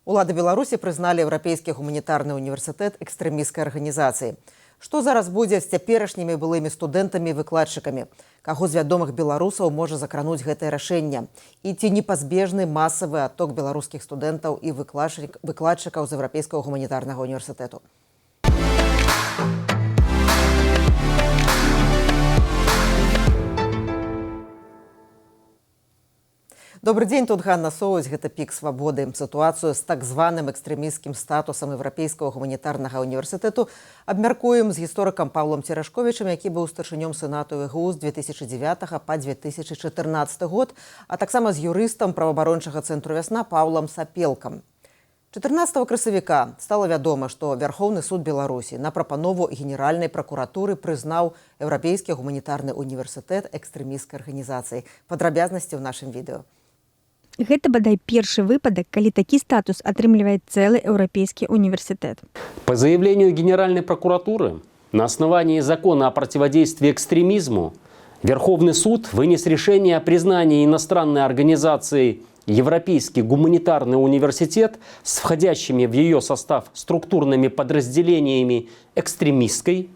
Улады Беларусі прызналі Еўрапейскі гуманітарны універсітэт экстрэмісцкай арганізацыяй. Што зараз будзе з цяперашнімі былымі студэнтамі і выкладчыкамі? Каго з вядомых беларусаў можа закрануць гэтае рашэнне? І ці непазбежны масавы адток беларускіх студэнтаў і выкладчыкаў з Еўрапейскага гуманітарнага універсітэту? Добры дзень, тут Ганна Соусь, гэта «Пік свабоды». Сітуацыю з так званым экстрэмісцкім статусам Еўрапейскага гуманітарнага універсітэту абмяркуем з гісторыкам Паўлам Церашковічам, які быў старшынём Сенату ЕГУ з 2009 па 2014 год, а таксама з юрыстам праваабарончага цэнтру «Вясна» Паўлам Сапелкам. 14 красавіка стала вядома, што Вярхоўны суд Беларусі на прапанову Генеральнай пракуратуры прызнаў Еўрапейскі гуманітарны універсітэт экстрэмісцкай арганізацыяй. Падрабязнасці ў нашым відэо. Гэта бадай першы выпадак, калі такі статус атрымлівае цэлы еўрапейскі універсітэт. По заявлению Генеральной прокуратуры, на основании закона о противодействии экстремизму Верховный суд вынес решение о признании иностранной организации Европейский гуманитарный университет с входящими в ее состав структурными подразделениями экстремистской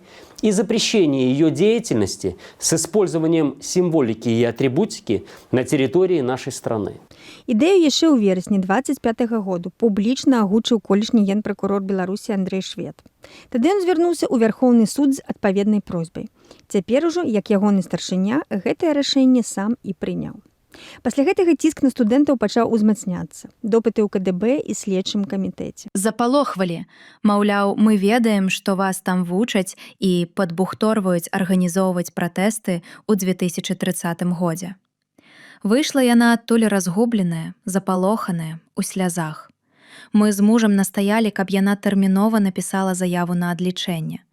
и запрещении ее деятельности с использованием символики и атрибутики на территории нашей страны. Ідэю яшчэ ў верасні 25 году публічна агучыў колішні генпракурор Беларусі Андрэй Швед. Тады ён звярнуўся ў Вярхоўны суд з адпаведнай просьбай. Цяпер ужо, як ягоны старшыня, гэтае рашэнне сам і прыняў. Пасля гэтага ціск на студэнтаў пачаў узмацняцца. Допыты ў КДБ і следчым камітэце. Запалохвалі. Маўляў, мы ведаем, што вас там вучаць і падбухторваюць арганізоўваць пратэсты ў 2030 годзе. Выйшла яна адтуль разгубленая, запалоханая, у слязах. Мы з мужам настаялі, каб яна тэрмінова напісала заяву на адлічэнне.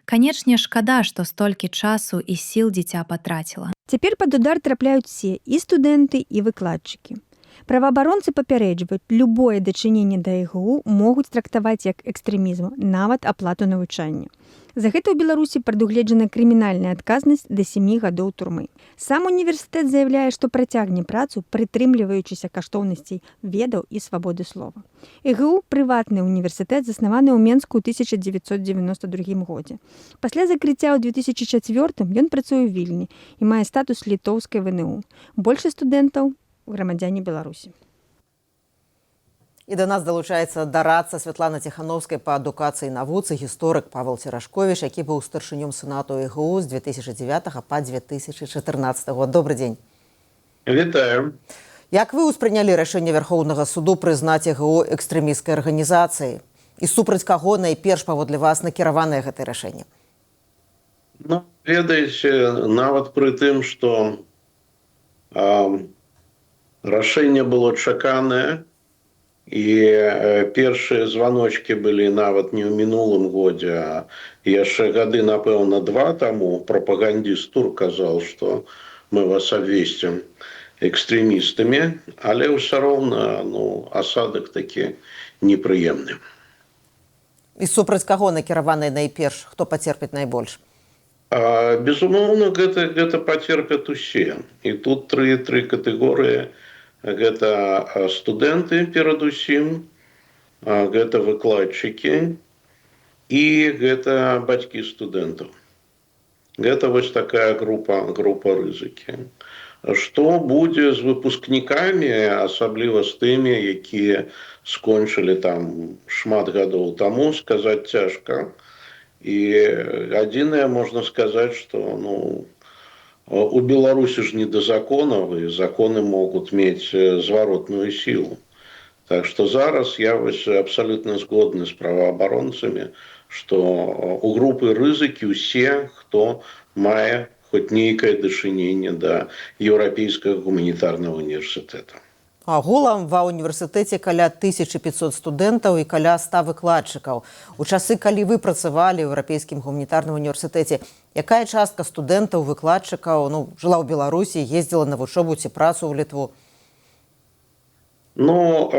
Канечне, шкада, што столькі часу і сіл дзіця патраціла. Цяпер пад удар трапляюць усе: і студэнты, і выкладчыкі. Праваабаронцы папярэджваюць: любое дачыненне да ЕГУ могуць трактаваць як экстрэмізм, нават аплату навучання. За гэта ў Беларусі прадугледжана крымінальная адказнасць да 7 гадоў турмы. Сам універсітэт заяўляе, што працягне працу, прытрымліваючыся каштоўнасцей ведаў і свабоды слова. ЕГУ — прыватны універсітэт, заснаваны ў Менску ў 1992 годзе. Пасля закрыцця ў 2004 ён працуе ў Вільні і мае статус літоўскай ВНУ. Большасць студэнтаў — грамадзяне Беларусі. І да нас далучаецца дарадца Святланы Ціханоўскай па адукацыі і навуцы, гісторык Павел Церашковіч, які быў старшынём Сенату ЕГУ з 2009 па 2014 год. Добры дзень. Вітаю. Як вы ўспрынялі рашэнне Вярхоўнага суду прызнаць ЕГУ экстрэмісцкай арганізацыяй? І супраць каго найперш, паводле вас, накіраванае гэтае рашэнне? Ну, ведаеце, нават пры тым, што рашэнне было чаканае, і першыя званочкі былі нават не ў мінулым годзе, а яшчэ гады, напэўна, два таму прапагандіст Тур казаў, што мы вас абвесцім экстрэмістамі, але ўсё роўна, ну, асадак такі непрыемны. І супраць каго накіраваны найперш, хто пацерпіць найбольш? Безумоўна, гэта пацерпяць усе. І тут тры катэгорыі. Гэта студэнты перадусім, гэта выкладчыкі і гэта бацькі студэнтаў. Гэта вось такая група рызыкі. Што будзе з выпускнікамі, асабліва з тымі, якія скончылі там шмат гадоў таму, сказаць цяжка. І адзінае можна сказаць, што, ну, у Беларусі ж не да законаў, і законы могуць мець зваротную сілу. Так што зараз я вось абсалютна згодны з праваабаронцамі, што у групы рызыкі ўсе, хто мае хоць нейкае дачыненне да Еўрапейскага гуманітарнага універсітэта. Агулам ва універсітэце каля 1500 студэнтаў і каля 100 выкладчыкаў. У часы, калі вы працавалі ў Еўрапейскім гуманітарным універсітэце, якая частка студэнтаў, выкладчыкаў, ну, жыла ў Беларусі, ездзіла на вучобу ці працу ў Літву? Ну,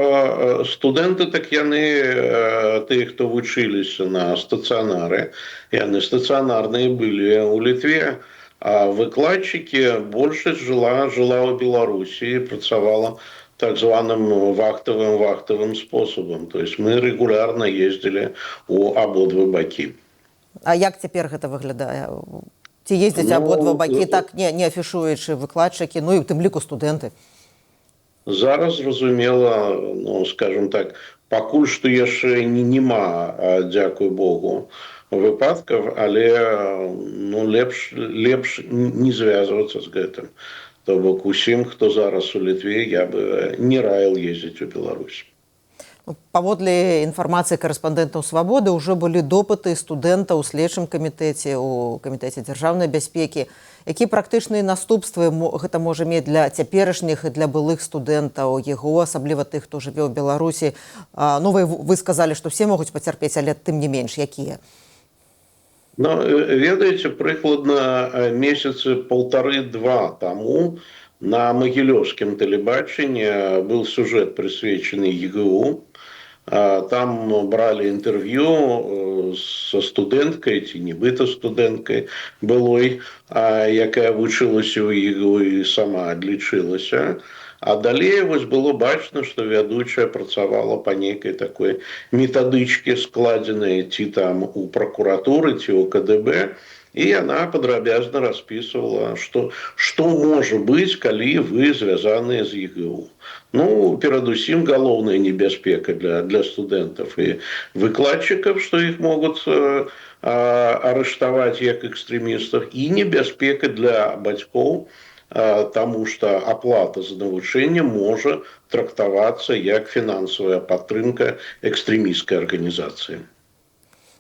студэнты так яны, тыя, хто вучыліся на стацыянары, яны стацыянарныя былі ў Літве, а выкладчыкі, большасць жыла ў Беларусі, працавала так званым вахтавым способам. То есть мы регулярно ездили у абодва бакі. А як цяпер гэта выглядае? Ці ездзяць, ну, абодва бакі, так не афішуючы, выкладчыкі, ну і у тым ліку студэнты? Зараз, зразумела, ну, скажем так, пакуль што яшчэ не нема, дзякуй Богу, выпадкаў, але, ну, лепш не звязвацца з гэтым. То бок усім, хто зараз у Літве, я бы не раіл ездзіць у Беларусь. Ну, паводле інфармацыі карэспандэнтаў «Свабоды», ўжо былі допыты студэнтаў у следчым камітэце, у камітэце дзяржаўнай бяспекі. Які практычныя наступствы гэта можа мець для цяперашніх і для былых студэнтаў ЕГУ, асабліва тых, хто жыве ў Беларусі? Ну, вы сказалі, што все могуць пацярпець, але тым не менш, якія? Ну, ведаеце, прыкладна месяцы полторы-два таму на магілёўскім тэлебачанні был сюжэт, прысвечаны ЕГУ. Там бралі інтэрв'ю са студэнткай ці нібыта студэнткай былой, якая вучылася ў ЕГУ і сама адлічылася. А далей вось было бачна, што вядучая працавала па нейкай такой метадычке, складзенай ці там у пракуратуры, ці ў КДБ, і яна падрабязна распісвала, што можа быць, калі вы звязаныя з ЕГУ. Ну, перадусім галоўная небяспека для студэнтаў і выкладчыкаў, што іх могуць арыштаваць як экстрэмістаў, і небяспека для бацькоў, таму што аплата за навучэнне можа трактавацца як фінансавая падтрымка экстрэмісцкай арганізацыі.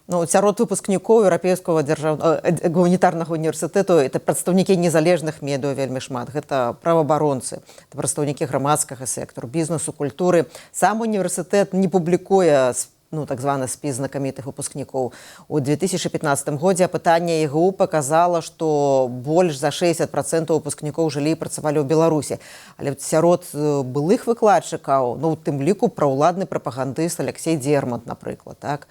Ну, сярод выпускнікоў Еўрапейскага дзяржаў гуманітарнага універсітэту это прадстаўнікі незалежных медыа вельмі шмат, гэта праваабаронцы, прадстаўнікі грамадскага сектару, бізнесу, культуры. Сам універсітэт не публікуе, ну, так званы спіс знакамітых выпускнікоў. У 2015 годзе апытанне ЕГУ показала, што больш за 60% выпускнікоў жылі і працавалі ў Беларусі. Але сярод былых выкладчыкаў, ну, у тым ліку праўладны прапагандыст Алексей Дзермант, напрыклад, так.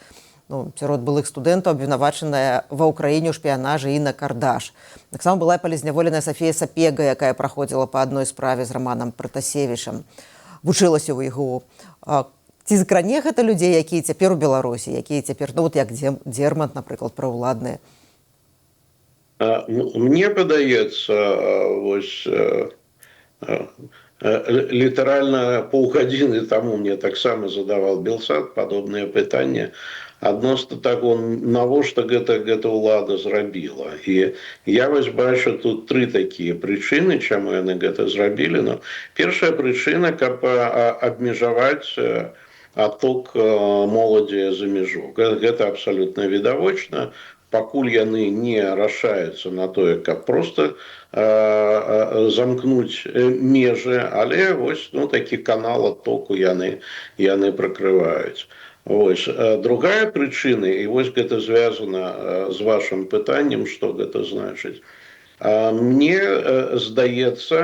Ну, сярод былых студэнтаў абвінавачаная ва Ўкраіне ў шпіянажы Інна Кардаш. Таксама была палітзняволеная Сафія Сапега, якая праходзіла па адной справе з Раманам Пратасевічам, вучылася ў ЕГУ. Ці закране гэта людзей, якія цяпер у Беларусі, якія цяпер, ну, вот як Дзермант, напрыклад, праўладныя? Мне падаецца, вось літаральна паўгадзіны таму мне таксама задавал Белсат падобнае пытанне адносна таго, навошта гэта ўлада зрабіла. І я вось бачу тут тры такія прычыны, чаму яны гэта зрабілі. Но першая прычына — каб абмежаваць адток моладзі за мяжу. Гэта абсалютна відавочна, пакуль яны не рашаюцца на тое, каб просто замкнуць межы, але вось, ну, такі канал адтоку яны пракрываюць. Вось другая прычына, і вось гэта звязана з вашым пытаннем, што гэта значыць. Мне здаецца,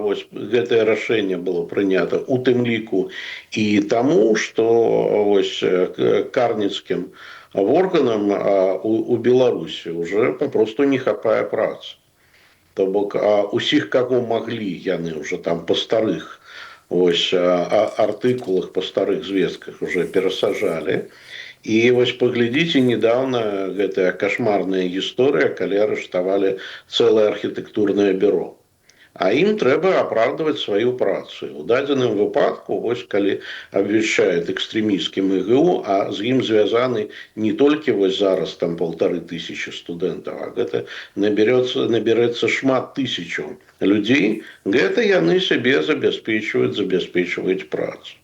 вось гэтае рашэнне было прынята у тым ліку і таму, што вось карніцкім органам у Беларусі уже попросту не хапае працы. То бок усіх, каго маглі, яны уже там па старых ось артыкулах, па старых звестках уже перасажалі. І вось паглядзіце, недавно гэтая кашмарная гісторыя, калі арыштавалі цэлае архітэктурнае бюро. А ім трэба апраўдваць сваю працу. У дадзеным выпадку, вось калі абвяшчаюць экстрэмісцкім ЕГУ, а з ім звязаны не толькі вось зараз там 1500 студэнтаў, а гэта набярэцца шмат тысячаў людзей, гэта яны сябе забяспечваюць працу.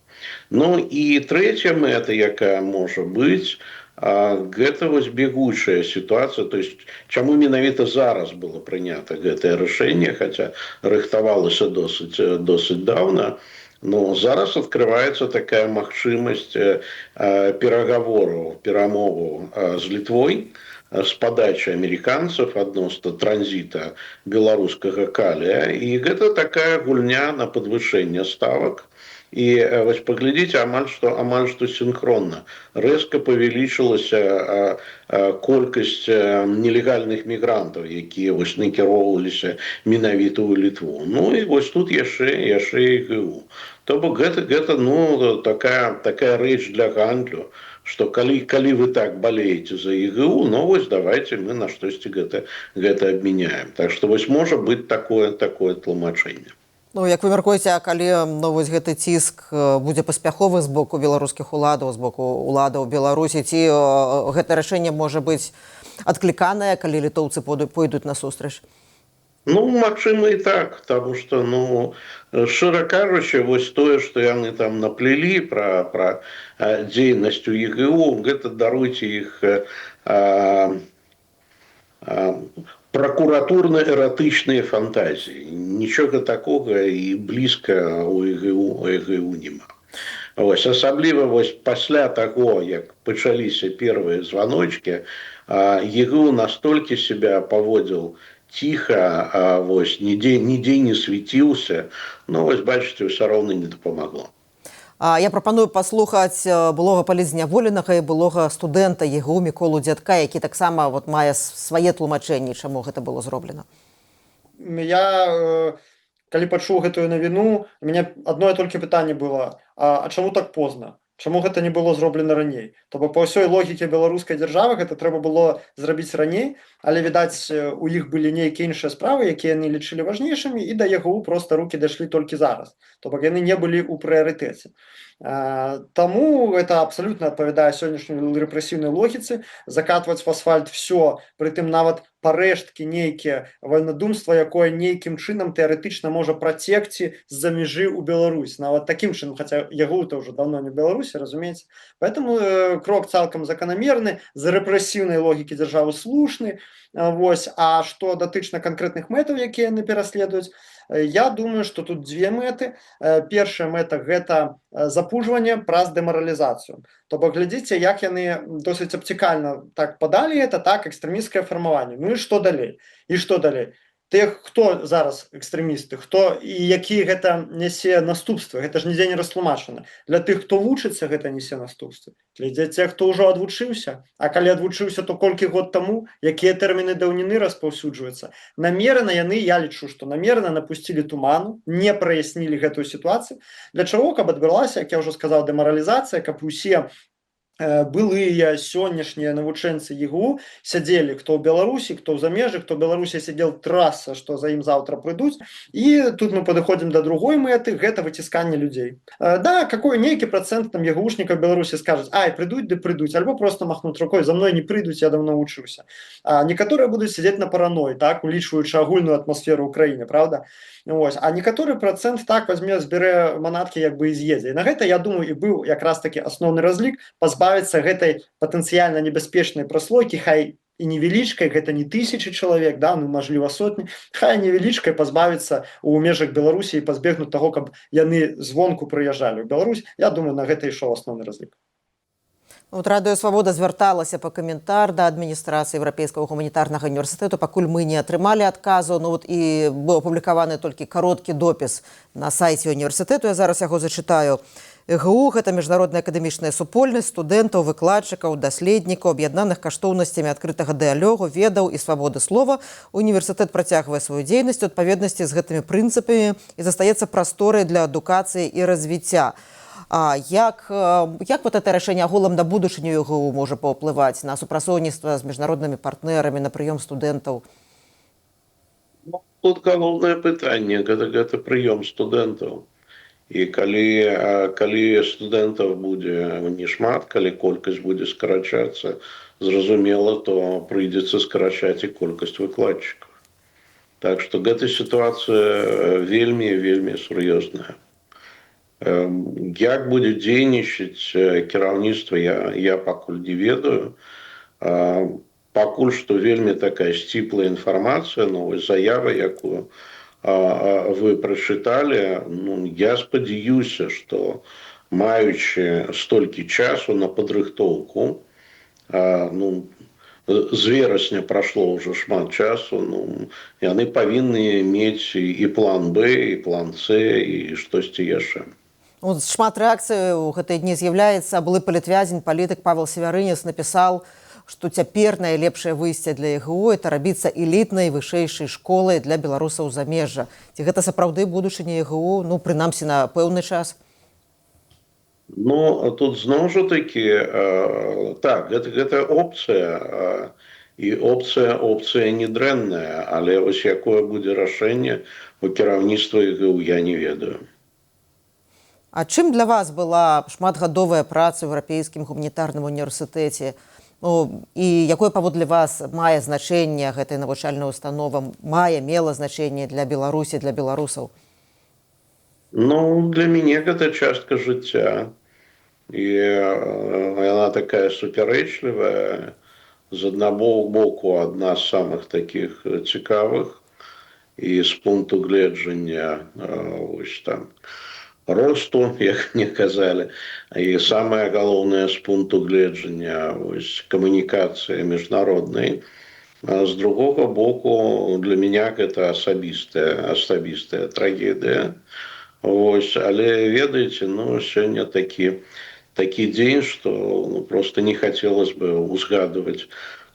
Ну і трэцяя мэта, якая можа быць, гэта вось бегучая сітуацыя, то есть чаму менавіта зараз было прынята гэтае рашэнне, хаця рыхтавалася досыць даўна. Но зараз открывается такая магчымасць перагавораў, перамоваў з Літвой, з падачы амерыканцаў адносна транзіта беларускага калія, і гэта такая гульня на падвышэнне ставак. І вось паглядзіце, амаль што синхронна рэзка павялічылася колькасць нелегальных мігрантаў, якія вось накіроўваліся менавіта ў Літву. Ну і вось тут яшчэ ЕГУ. То бок гэта, ну, такая рэч для гандлю, что калі вы так болеете за ЕГУ, ну вось давайте мы на штосьці гэта абмяняем. Так что вось можа быть такое тлумачэнне. Ну, як вы мяркуеце, а калі, ну, вось гэты ціск будзе паспяховы з боку беларускіх уладаў, з боку уладаў Беларусі, ці гэта рашэнне можа быць адкліканае, калі літоўцы пойдуць на сустрач? Ну, магчыма, і так, потому что, ну, шчыра кажучы, вось тое, што яны там наплелі пра дзейнасць у ЕГУ, гэта, даруйце, іх пракуратурна-эратычныя фантазіі. Нічога такога і блізка у ЕГУ няма. Вось, асабліва вось пасля таго, як пачаліся первыя званочки, ЕГУ настолькі себя паводзіл ціха, вось, нідзе не свяціўся, ну вось бачыце, ўсё роўна не дапамагло. Я прапаную паслухаць былога палітзняволенага і былога студэнта ЕГУ Міколу Дзядка, які таксама вот мае свае тлумачэнні, чаму гэта было зроблена. Я, калі пачуў гэтую навіну, у меня адно толькі пытанне было: а чаму так позна? Чаму гэта не было зроблена раней? То бок па ўсёй логіке беларускай дзяржавы гэта трэба было зрабіць раней, але, відаць, у іх былі нейкія іншыя справы, якія яны лічылі важнейшымі, і да ЕГУ просто руки дайшлі толькі зараз. То бок яны не былі ў прыярытэце. Таму это абсалютна адпавядае сённяшняй рэпрэсіўнай логіцы: закатваць в асфальт все, прытым нават парэшткі нейкія вальнадумства, якое нейкім чынам тэарэтычна можа працекці з-за мяжы ў Беларусь, нават такім чынам, хаця ЕГУ-то ўжо давно не Беларусі, разумееце. Поэтому крок цалкам заканамерны з рэпрэсіўнай логікі дзяржавы, слушны. Вось, а што датычна канкрэтных мэтаў, якія яны пераследуюць, я думаю, что тут дзве мэты. Першая мэта — гэта запужванне праз дэмаралізацыю. То бок глядзіце, як яны досыць абцікальна так падалі это: так, экстрэмісцкае фармаванне. Ну і што далей? І што далей? Тых, хто зараз экстрэмісты, хто і які гэта нясе наступствы, гэта ж нідзе не растлумачана. Для тых, хто вучыцца, гэта несе наступствы, для тех, хто ўжо адвучыўся, а калі адвучыўся, то колькі год таму, якія тэрміны даўніны распаўсюджваюцца. Намерана яны, я лічу, што намерана напусцілі туману, не праяснілі гэтую сітуацыю. Для чаго? Каб адбылася, як я ўжо сказаў, дэмаралізацыя, каб усе былыя, сённяшнія навучэнцы ЕГУ сядзелі, хто ў Беларусі, хто ў замежжы, хто ў Беларусі сядзел, трасца, што за ім заўтра прыйдуць. І тут мы падыходзім да другой мэты, гэта выцісканне людзей. Да, какой нейкі працэнт там егушнікаў Беларусі скажуць: «Ай, прыйдуць ды прыйдуць», альбо просто махнуць рукой: «За мной не прыйдуць, я давно вучыўся». А некаторыя будуць сядзець на параной, так, улічваючы агульную атмасферу ў краіне, правда? Ось, а некаторы працэнт так возьме, збярэ манаткі як бы і з'едзе. І на гэта, я думаю, і быў якраз такі асноўны разлік: пазбавіцца гэтай патэнцыяльна небяспечнай праслойкі, хай і невялічкай, гэта не тысячи чалавек, да, ну, мажліва, сотні, хай невялічкай, пазбавіцца у межах Беларусі і пазбегнуць таго, каб яны звонку прыязджалі ў Беларусь. Я думаю, на гэта ішоў асноўны разлік. Вот Радыё Свабода звярталася па каментар да адміністрацыі Еўрапейскага гуманітарнага універсітэту. Пакуль мы не атрымалі адказу. Ну вот, і быў апублікаваны толькі кароткі допіс на сайце універсітэту. Я зараз яго зачытаю. ЕГУ — гэта міжнародная акадэмічная супольнасць студэнтаў, выкладчыкаў, даследнікаў, аб'яднаных каштоўнасцямі адкрытага дыялогу, ведаў і свабоды слова. Універсітэт працягвае сваю дзейнасць у адпаведнасці з гэтымі прынцыпамі і застаецца прасторай для адукацыі і развіцця. А як вот это рашэнне агулам на будучыню ЕГУ можа паўплываць, на супрацоўніцтва з міжнароднымі партнёрамі, на прыём студэнтаў? Ну, тут галоўнае пытанне — гэта прыём студэнтаў. І калі студэнтаў будзе не шмат, калі колькасць будзе скарачацца, зразумела, то прыйдзецца скарачаць і колькасць выкладчыкаў. Так што гэта сітуацыя вельмі, вельмі сур'ёзная. Як будзе дзейнічаць кіраўніцтва, я пакуль не ведаю. Пакуль што вельмі такая сціплая інфармацыя, новая заява, якую вы прачыталі. Ну, я спадзяюся, што, маючы столькі часу на падрыхтоўку, ну, з верасня прайшло ўжо шмат часу, ну, яны павінны мець і план Б, і план С, і штосьці яшчэ. Ну, шмат рэакцый у гэтыя дні з'яўляецца. Былы палітвязень, палітык Павел Севярынец напісаў, што цяпер найлепшае выйсце для ЕГУ — это рабіцца элітнай вышэйшай школай для беларусаў замежжа. Ці гэта сапраўды будучыня ЕГУ, ну, прынамсі на пэўны час? Ну, тут зноў жа такі, так, гэта опцыя, і опцыя не дрэнная, але вось якое будзе рашэнне у кіраўніцтва ЕГУ, я не ведаю. А чым для вас была шматгадовая праца ў Еўрапейскім гуманітарным універсітэце? Ну, і якое, паводле вас, мае значэнне гэтая навучальная установа, мае, мела значэнне для Беларусі, для беларусаў? Ну, для мяне гэта частка жыцця. І яна такая супярэчлівая. З аднаго боку, адна з самых такіх цікавых і з пункту гледжання вось там росту, як мне казалі, і самае галоўнае, з пункту гледжання вось камунікацыі міжнароднай. А з другога боку, для меня гэта асабістая трагедыя. Вось, але, ведаеце, ну, сёння такі дзень, што, ну, просто не хацелось бы узгадваць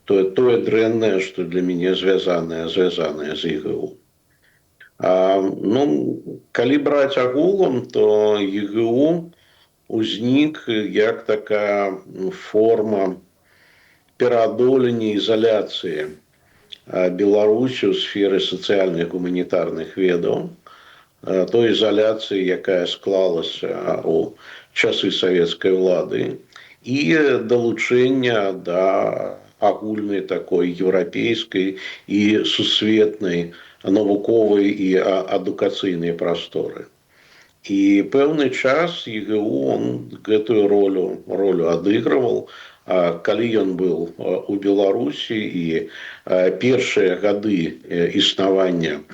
тое дрэннае, што для мяне звязанае з ЕГУ. Ну, калі браць агулам, то ЕГУ узнік як такая форма пераадолення ізаляцыі Беларусі ў сферы сацыяльных, гуманітарных ведаў, той ізаляцыі, якая склалася у часы савецкай улады, і далучэння да агульнай такой еўрапейскай і сусветнай навуковай і адукацыйнай прасторы. І пэўны час ЕГУ он гэтую ролю адыгрывал, калі ён быў у Беларусі і першыя гады існавання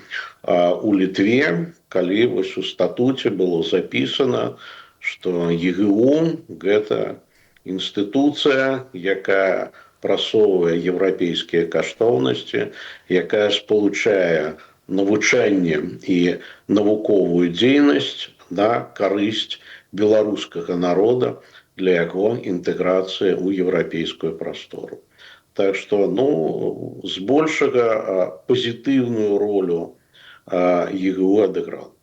у Літве, калі вось у статуце было запісана, што ЕГУ — гэта інстытуцыя, якая прасоўвае еўрапейскія каштоўнасці, якая спалучае навучанне і навуковую дзейнасць на карысць беларускага народа для яго інтэграцыі ў еўрапейскую прастору. Так што, ну, збольшага пазітыўную ролю ЕГУ адыграл.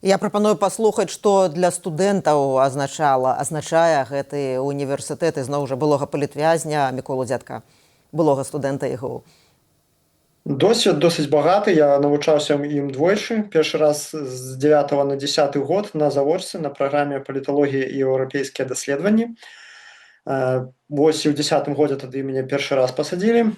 Я прапаную паслухаць, што для студэнтаў азначала, азначае гэты універсітэт, і зноў жа былога палітвязня Міколу Дзядка, былога студэнта ЕГУ. Досвед досыць багаты. Я навучаўся ім двойчы. Першы раз з 9 на 10 год на завочцы, на праграме «Паліталогія і еўрапейскія даследаванні». Вось, і ў 10-м годзе тады мяне першы раз пасадзілі.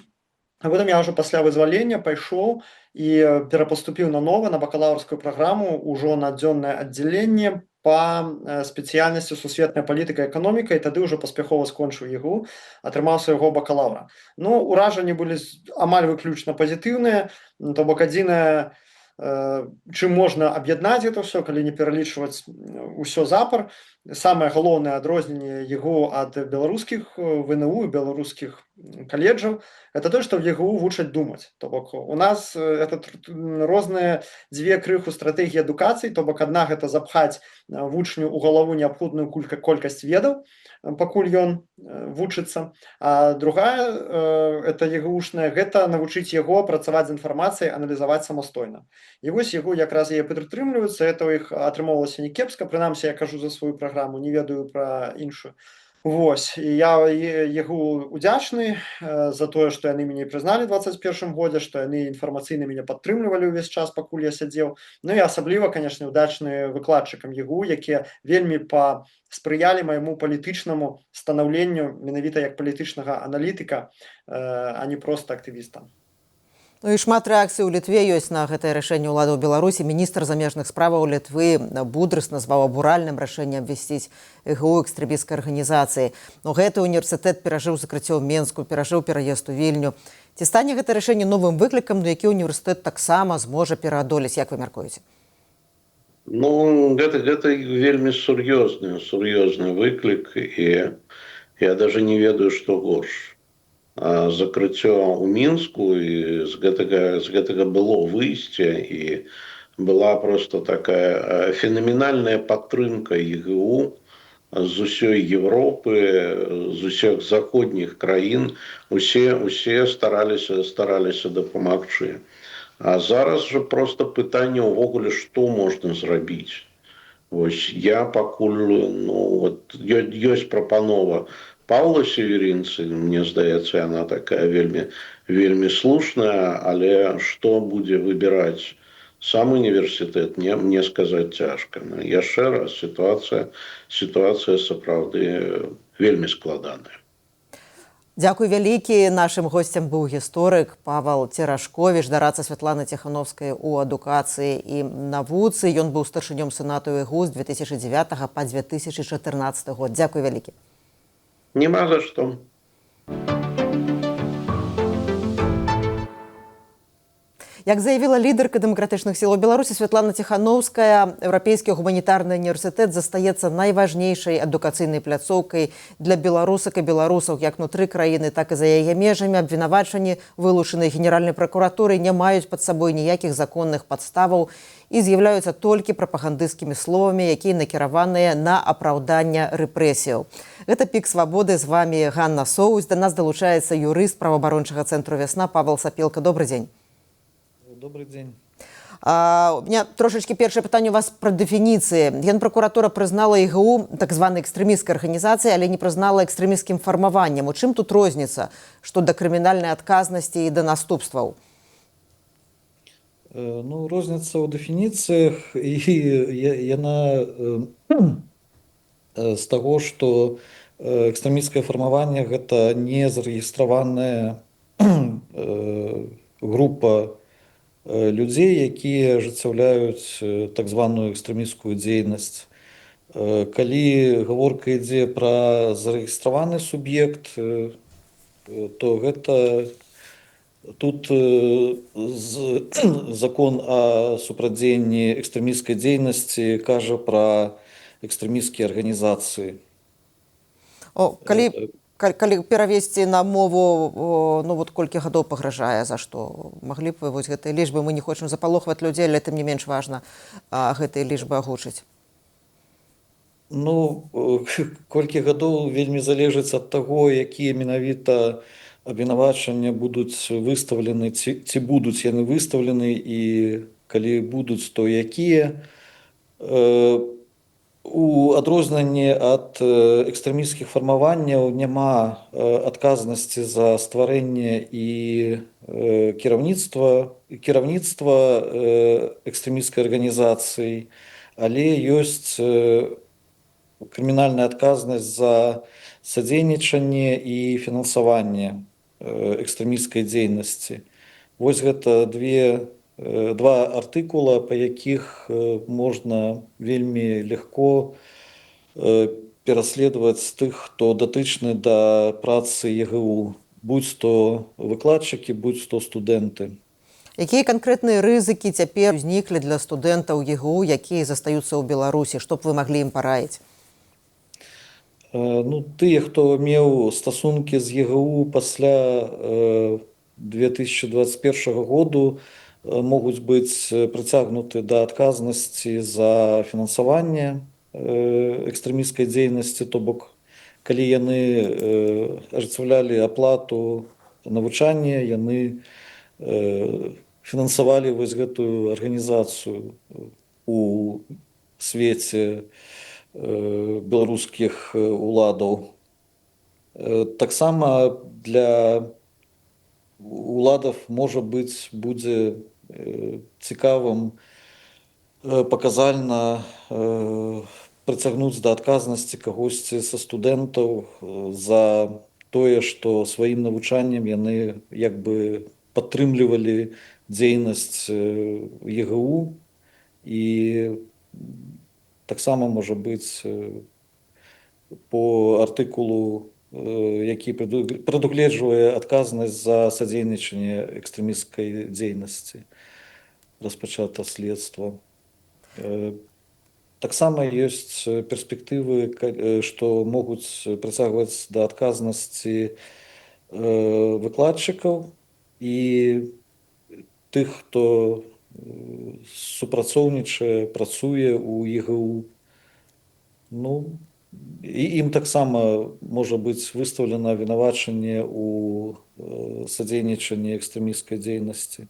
А потым я ўжо пасля вызвалення пайшоў і перапаступіў нанова на бакалаўрскую праграму, ўжо на дзённае аддзяленне па спецыяльнасці «Сусветная палітыка, эканоміка», і тады ўжо паспяхова скончыў ЕГУ, атрымаў свайго бакалаўра. Ну, уражанні былі амаль выключна пазітыўныя, то бок адзінае, чым можна аб'яднаць это ўсё, калі не пералічваць ўсё запар, самае галоўнае адрозненне ЕГУ ад беларускіх ВНУ, беларускіх каледжаў — это то, што в ЕГУ вучаць думаць. То бок у нас это розныя дзве крыху стратэгіі адукацыі, то бок адна — гэта запхаць вучню ў галаву неабходную колькасць ведаў, пакуль ён вучыцца, а другая, это ЕГУшная, гэта навучыць яго працаваць з інфармацыяй, аналізаваць самастойна. І вось ЕГУ якраз яе падтрымліваюцца, это ў іх атрымоўвалася не кепска, прынамсі я кажу за сваю праграму, не ведаю пра іншую. Вось, і я ЕГУ удзячны за тое, што яны мяне прызналі 21 годзе, што яны інфармацыйна мяне падтрымлівалі ўвесь час, пакуль я сядзеў. Ну і асабліва, конечно, удачны выкладчыкам ЕГУ, якія вельмі паспрыялі майму палітычнаму станаўленню менавіта як палітычнага аналітыка, а не проста актывіста. Ну і шмат рэакцый у Літве ёсць на гэтае рашэнне ўладаў Беларусі. Міністр замежных справаў Літвы Будрыс назваў абуральным рашэнне абвясціць ЕГУ экстрэмісцкай арганізацыяй. Но гэты універсітэт перажыў закрыццё ў Менску, перажыў пераезд у Вільню. Ці стане гэта рашэнне новым выклікам, ну, які універсітэт таксама зможа пераадолець, як вы мяркуеце? Ну, гэта вельмі сур'ёзны выклік, і я даже не ведаю, што горш: закрыццё ў Мінску, і з гэтага было выйсце, і Была просто такая фенаменальная падтрымка ЕГУ з усёй Европы, з усіх заходніх краін, усе стараліся дапамагчы. А зараз жа просто пытанне ўвогуле, што можна зрабіць. Вось я пакуль, ну, вот, ёсць прапанова Паўла Северынца, мне здаецца, яна такая вельмі вельмі слушная, але што будзе выбіраць сам універсітэт, мне сказаць цяжка. Но яшчэ раз, сітуацыя сапраўды вельмі складаная. Дзякуй вялікі. Нашым госцем быў гісторык Павал Церашковіч, дарадца Святланы Ціхановскай у адукацыі і навуцы. Ён быў старшынём сенату ЕГУ з 2009 па 2014 год. Дзякуй вялікі. Няма за што. Як заявіла лідарка дэмакратычных сілаў Беларусі Святлана Ціхановская, Еўрапейскі гуманітарны універсітэт застаецца найважнейшай адукацыйнай пляцоўкай для беларусак і беларусаў як нутры краіны, так і за яе межамі. Абвінавачанні, вылучаныя Генеральнай пракуратурай, не маюць пад сабой ніякіх законных падставаў і з'яўляюцца толькі прапагандысцкімі словамі, якія накіраваныя на апраўданне рэпрэсіяў. Гэта «Пік свабоды», з вамі Ганна Соусь. Да нас далучаецца юрыст праваабарончага цэнтру «Вясна» Павел Сапелка. Добрый дзень. Добрый день. У меня трошачкі першае пытанне у вас пра дэфініцыі. Генпракуратура прызнала ЕГУ так званай экстрэмісцкай арганізацыяй, але не прызнала экстрэмісцкім фармаваннем. У чым тут розніца, што да крымінальнай адказнасці і да наступстваў? Ну, розніца ў дэфініцыях, і яна з таго, што экстрэмісцкае фармаванне гэта не зарэгістраваная група людзей, якія ажыццяўляюць так званую экстрэмісцкую дзейнасць. Калі гаворка ідзе пра зарэгістраваны суб'ект, то гэта тут закон о супрацьдзеянні экстрэмісцкай дзейнасці кажа пра экстрэмісцкія арганізацыі. О, калі перавесці на мову, ну вот колькі гадоў пагражае, за што? Маглі б вы вось гэтыя лічбы, мы не хочам запалохваць людзей, але тым не менш важна гэтыя лічбы агучыць. Ну, колькі гадоў вельмі залежыць ад таго, якія менавіта абвінавачання будуць выстаўлены, ці будуць яны выстаўлены, і калі будуць, то якія. У адрозненні ад экстрэмісцкіх фармаванняў няма адказнасці за стварэнне і кіраўніцтва экстрэмісцкай арганізацыі, але ёсць крымінальная адказнасць за садзейнічанне і фінансаванне экстрэмісцкай дзейнасці. Вось гэта два артыкула, па якіх можна вельмі легко пераследаваць тых, хто датычны да працы ЕГУ, будзь то выкладчыкі, будзь то студэнты. Якія канкрэтныя рызыкі цяпер узніклі для студэнтаў ЕГУ, якія застаюцца ў Беларусі? Што б вы маглі ім параіць? Ну, тыя, хто меў стасункі з ЕГУ пасля 2021 году, могуць быць прыцягнуты да адказнасці за фінансаванне экстрэмісцкай дзейнасці, то бок калі яны ажыццяўлялі аплату навучання, яны фінансавалі вось гэтую арганізацыю у свеце беларускіх уладаў. Таксама для уладаў можа быць будзе цікавым паказальна прыцягнуць да адказнасці кагосьці са студэнтаў за тое, што сваім навучаннем яны як бы падтрымлівалі дзейнасць ЕГУ, і таксама можа быць по артыкулу, які прадугледжвае адказнасць за садзейнічанне экстрэмісцкай дзейнасці, распачата следства. Таксама ёсць перспектывы, што могуць прыцягваць да адказнасці выкладчыкаў і тых, хто супрацоўнічае, працуе ў ЕГУ. Ну, і ім таксама можа быць выстаўлена абвінавачанне ў садзейнічанні экстрэмісцкай дзейнасці.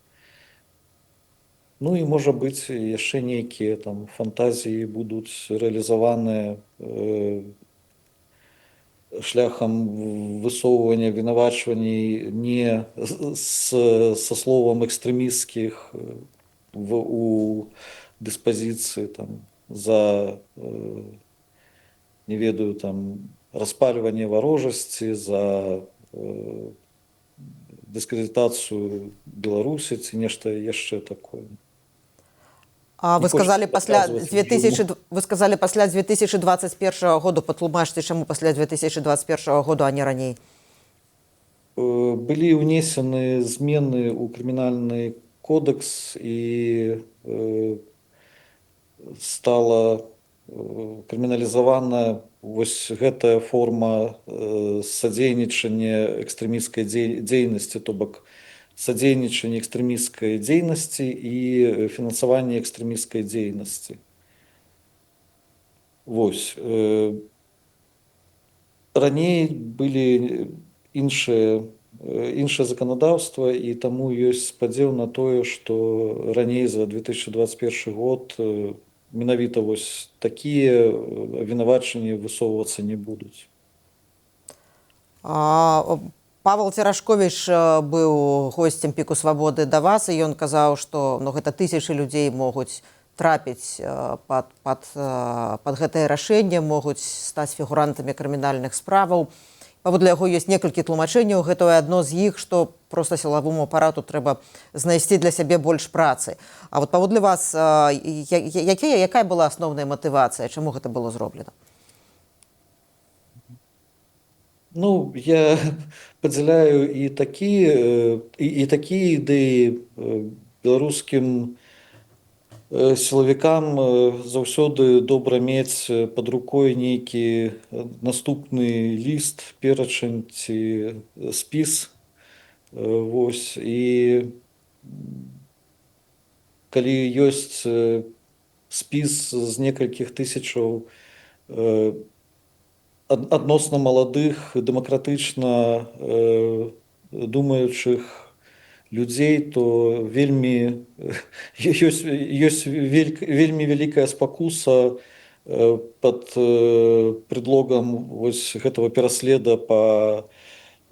Ну і, можа быць, яшчэ нейкія там фантазіі будуць рэалізаваныя шляхам высоўвання абвінавачваней не са словам экстрэмісцкіх у дыспазіцыі, там, за не ведаю, там, распальванне варожасці, за дыскрэдытацыю Беларусі ці нешта яшчэ такое. А вы Не хочацца сказалі пасля падказваць. 2000, вы сказалі пасля 2021 году. Патлумачце, чаму пасля 2021 году, а не раней? Былі ўнесены змены ў крымінальны кодекс, і стала крыміналізавана вось гэтая форма садзейнічання экстрэмісцкай дзейнасці, то бок садзейнічанне экстрэмісцкай дзейнасці і фінансаванне экстрэмісцкай дзейнасці. Вось. Раней былі іншае заканадаўства, і таму ёсць спадзеў на тое, што раней за 2021 год менавіта вось такія абвінавачанні высоўвацца не будуць. Павел Церашковіч быў госцем «Піку свабоды» да вас, і ён казаў, што, ну, гэта тысячы людзей могуць трапіць пад гэтае рашэнне, могуць стаць фігурантамі крымінальных справаў. Паводле яго, ёсць некалькі тлумачэнняў гэтага, адно з іх, што проста сілавому апарату трэба знайсці для сябе больш працы. А вот паводле вас, якая была асноўная матывацыя, чаму гэта было зроблена? Ну, я падзяляю і такія ідэі. Беларускім сілавікам заўсёды добра мець пад рукой нейкі наступны ліст, перачань ці спіс. Вось, і калі ёсць спіс з некалькіх тысячаў адносна маладых, дэмакратычна думаючых людзей, то вельмі ёсць вельмі вялікая спакуса пад предлогам вось гэтага пераследа па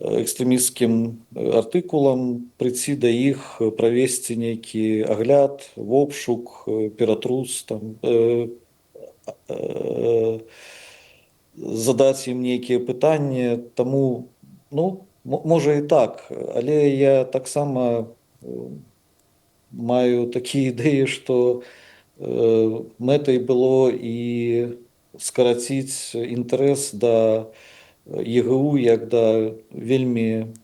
экстрэмісцкім артыкулам прыйці да іх, правесці нейкі агляд, вобшук, ператрус там, задаць ім нейкія пытанні. Таму, ну, можа і так, але я таксама маю такія ідэі, што мэтай было і скараціць інтарэс да ЕГУ як да вельмі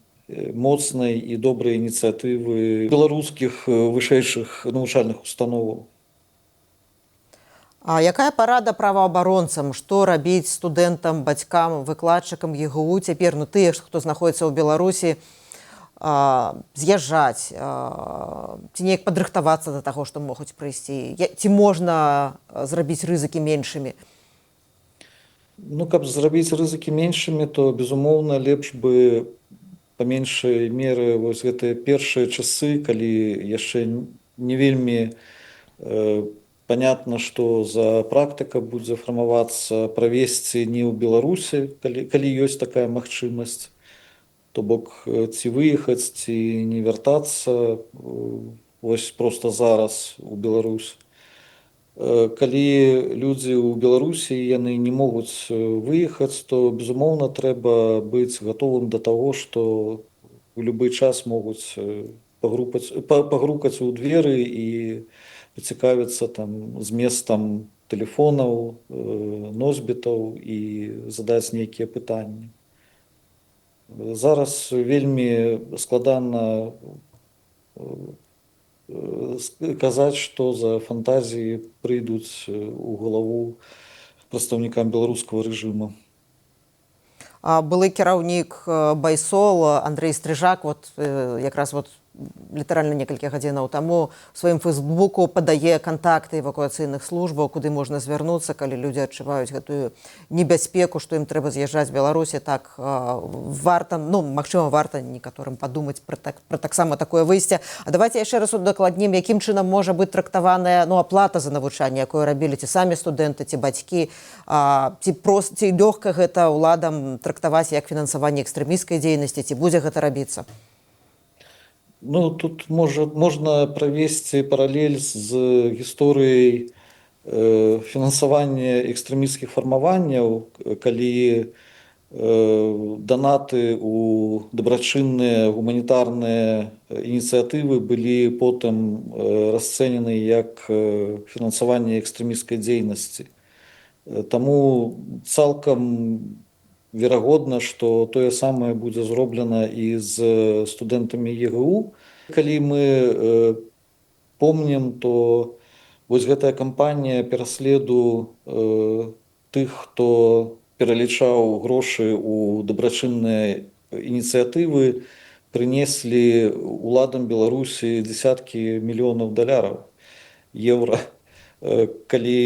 моцнай і добрай ініцыятывы беларускіх вышэйшых навучальных установаў. А якая парада праваабаронцам, што рабіць студэнтам, бацькам, выкладчыкам ЕГУ цяпер, ну, тыя, хто знаходіцца ў Беларусі, з'язджаць ці неяк падрыхтавацца да таго, што могуць прыйсці? Ці можна зрабіць рызыкі меншымі? Ну, каб зрабіць рызыкі меншымі, то, безумоўна, лепш бы па меншай меры вось гэтыя першыя часы, калі яшчэ не вельмі понятно, што за практыка будзе фармавацца, правесці не ў Беларусі, калі ёсць такая магчымасць, то бок ці выехаць, ці не вяртацца вось проста зараз у Беларусь. Калі людзі ў Беларусі, яны не могуць выехаць, то, безумоўна, трэба быць гатовым да таго, што ў любы час могуць пагрукаць у дзверы і пацікавіцца там зместам тэлефонаў, носьбітаў і задаць нейкія пытанні. Зараз вельмі складана казаць, што за фантазіі прыйдуць у галаву прадстаўнікам беларускага рэжыма. Былы кіраўнік Байсол Андрей Стрыжак вот якраз вот літаральна некалькі гадзінаў таму у сваім фэйсбуку падае кантакты эвакуацыйных службаў, куды можна звярнуцца, калі людзі адчуваюць гэтую небяспеку, што ім трэба з'язджаць з Беларусі. Так, варта, ну, магчыма, варта некаторым падумаць пра, так, пра таксама такое выйсце. А давайте яшчэ раз удакладнім, якім чынам можа быць трактаваная, ну, аплата за навучанне, якое рабілі ці самі студэнты, ці бацькі, ці прост, ці лёгка гэта ўладам трактаваць як фінансаванне экстрэмісцкай дзейнасці, ці будзе гэта рабіцца? Ну, тут можна правесці паралель з гісторыяй фінансавання экстрэмісцкіх фармаванняў, калі данаты ў дабрачынныя гуманітарныя ініцыятывы былі потым расцэнены як фінансаванне экстрэмісцкай дзейнасці. Таму цалкам верагодна, што тое самае будзе зроблена і з студэнтамі ЕГУ. Калі мы помнім, то вось гэтая кампанія пераследу тых, хто пералічаў грошы ў дабрачынныя ініцыятывы, прынеслі уладам Беларусі дзесяткі мільёнаў даляраў, еўра, калі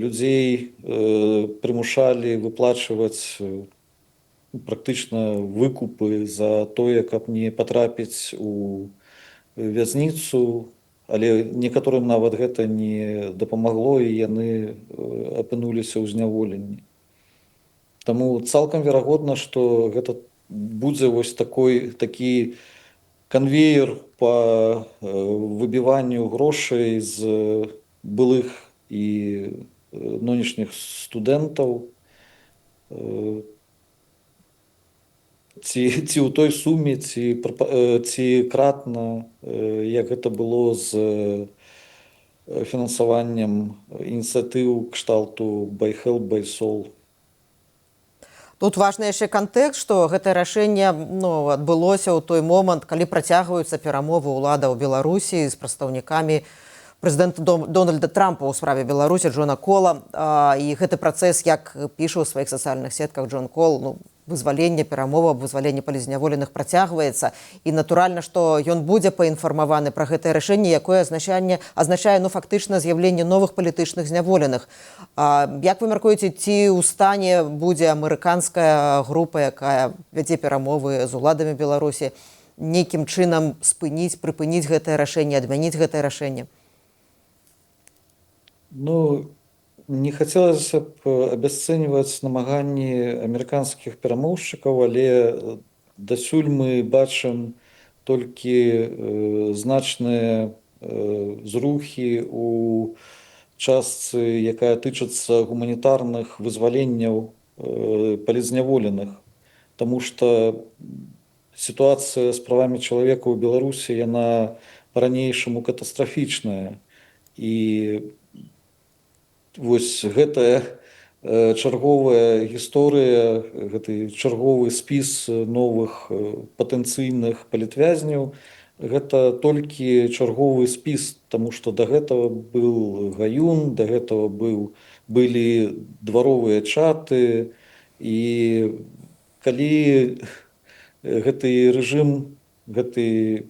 людзей прымушалі выплачваць практычна выкупы за тое, каб не патрапіць у вязніцу, але некаторым нават гэта не дапамагло, і яны апынуліся ў зняволенні. Таму цалкам верагодна, што гэта будзе вось такі канвеер па выбіванню грошай з былых і нынешніх студэнтаў, ці ў той суме, ці кратна, як гэта было з фінансаваннем ініцыятыў кшталту ByHelp, BySol. Тут важны яшчэ кантэкст, што гэтае рашэнне, ну, адбылося ў той момант, калі працягваюцца перамовы ўладаў Беларусі з прадстаўнікамі прэзідэнта Дональда Трампа ў справе Беларусі Джона Кола. І гэты працэс, як піша ў сваіх сацыяльных сетках Джон Кол, ну, вызвалення, перамова аб вызваленні палітзняволеных працягваецца. І натуральна, што ён будзе паінфармаваны пра гэтае рашэнне, якое азначае, ну, фактычна з'яўленне новых палітычных зняволеных. Як вы мяркуеце, ці ў стане будзе амерыканская група, якая вядзе перамовы з уладамі Беларусі, нейкім чынам спыніць, прыпыніць гэтае рашэнне, адмяніць гэтае рашэнне? Ну, не хацелася б абясцэньваць намаганні амерыканскіх перамоўшчыкаў, але дасюль мы бачым толькі значныя зрухі у частцы, якая тычыцца гуманітарных вызваленняў палітзняволеных. Таму што сітуацыя з правамі чалавека ў Беларусі, яна па-ранейшаму катастрафічная. І вось гэтая чарговая гісторыя, гэты чарговы спіс новых патэнцыйных палітвязняў, гэта толькі чарговы спіс, таму што да гэтага был Гаюн, да гэтага былі дваровыя чаты, і калі гэты рэжым, гэты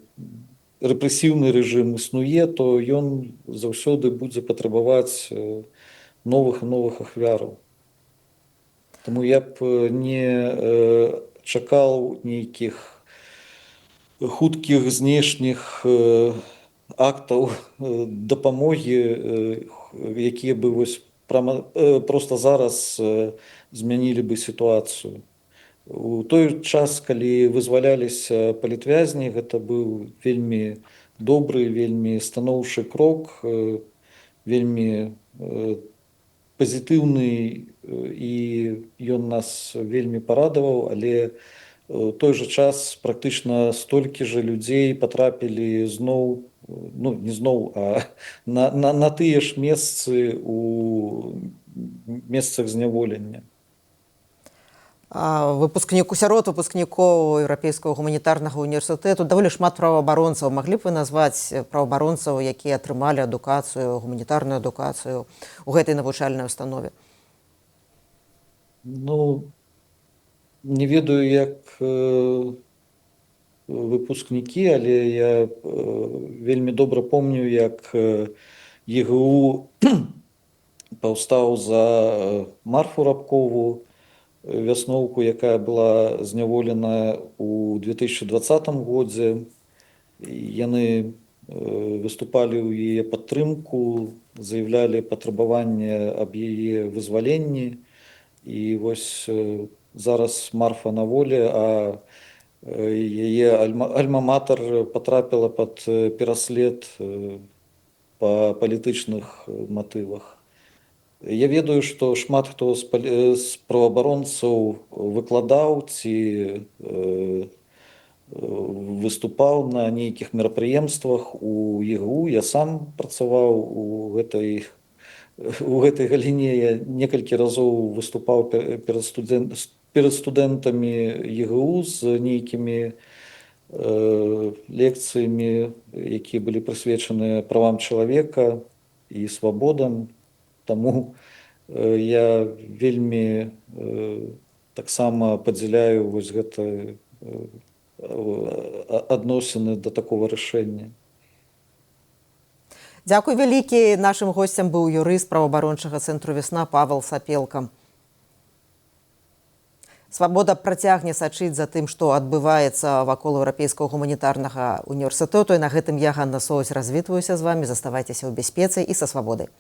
рэпрэсіўны рэжым існуе, то ён заўсёды будзе патрабаваць новых і новых ахвяраў. Таму я б не чакаў нейкіх хуткіх знешніх актаў дапамогі, якія бы вось просто зараз змянілі бы сітуацыю. У той час, калі вызваляліся палітвязні, гэта быў вельмі добры, вельмі станоўчы крок, вельмі пазітыўны, і ён нас вельмі парадаваў, але у той жа час практычна столькі жа людзей патрапілі зноў, ну, не зноў, а на тыя ж месцы у месцах зняволення. Сярод выпускнікоў Еўрапейскага гуманітарнага універсітэту даволі шмат праваабаронцаў. Маглі б вы назваць праваабаронцаў, якія атрымалі адукацыю, гуманітарную адукацыю ў гэтай навучальнай установе? Ну, не ведаю, як выпускнікі, але я вельмі добра помню, як ЕГУ паўстаў за Марфу Рабкову, вясноўку, якая была зняволена ў 2020 годзе. Яны выступалі ў яе падтрымку, заяўлялі патрабаванне аб яе вызваленні. І вось зараз Марфа на волі, а яе альма-матар патрапіла пад пераслед па палітычных матывах. Я ведаю, што шмат хто з праваабаронцаў выкладаў ці выступаў на нейкіх мерапрыемствах у ЕГУ. Я сам працаваў у гэтай галіне. Я некалькі разоў выступаў перад студэнтамі ЕГУ з нейкімі лекцыямі, якія былі прысвечаны правам чалавека і свабодам. Таму я вельмі таксама падзяляю вось гэта адносіны да такого рашэння. Дзякуй вялікі. Нашым госцем быў юрыст праваабарончага цэнтру «Вясна» Павел Сапелка. «Свабода» працягне сачыць за тым, што адбываецца вакол Еўрапейскага гуманітарнага універсітэту. І на гэтым я, Ганна Соусь, развітваюся з вами. Заставайцеся ў бяспецы і са «Свабодай».